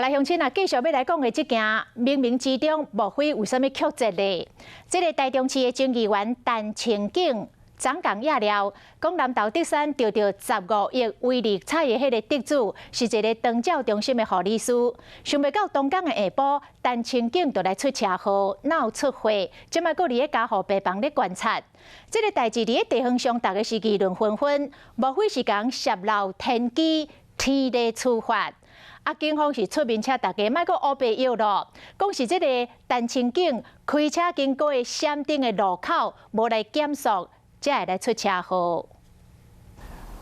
來鄉親啊，繼續欲來講的這件，冥冥之中莫非有啥物曲折咧？這个台中市的前議員陳清景，昨昏夜料，講南投竹山著著十五億威力彩的彼个得主，是一个長照中心的護理師。想袂到當天的下晡，陳清景就來出車禍，腦出血，這擺閣佇咧加護病房咧觀察。這个代誌佇咧地方上，大家是議論紛紛，莫非是共洩漏天機，天理處罰？啊！警方是出面請大家莫閣烏白臆囉，講是這个陳清景開車經過的閃燈的路口，無來減速，才會來出車禍。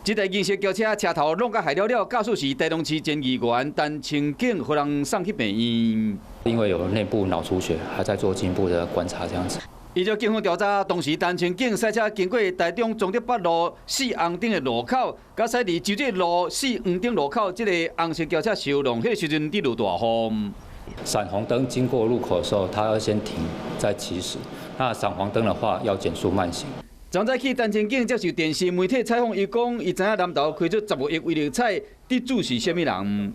這台銀色轎車車頭挵甲害了了，駕駛是台中市前議員陳清景，予人送去病院。因為有內部腦出血，還在做進一步的觀察，這樣子。依照警方調查，當時陳清景駛車經過台中中德北路四紅燈的路口，佮駛佇洲際路四黃燈路口，這个紅色轎車相撞，彼个時陣佇落大雨。閃紅燈經過路口的時候，他要先停再起始。那閃黃燈的話，要減速慢行。昨早起，陳清景接受電視媒體採訪，伊講伊知影南投開出十五億威力彩得主是啥物人。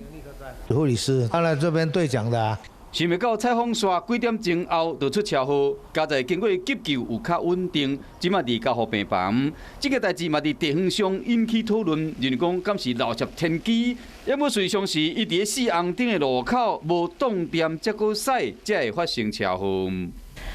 護理師，他來這邊兌獎的啊。想袂到採訪煞幾點鐘後就出車禍，佳哉經過急救有較穩定，這馬佇加護病房。這个代誌嘛佇地方上引起討論，認為講敢是漏洩天機，猶過事實上是伊佇咧四紅燈的路口無擋點，才閣駛，才會發生車禍。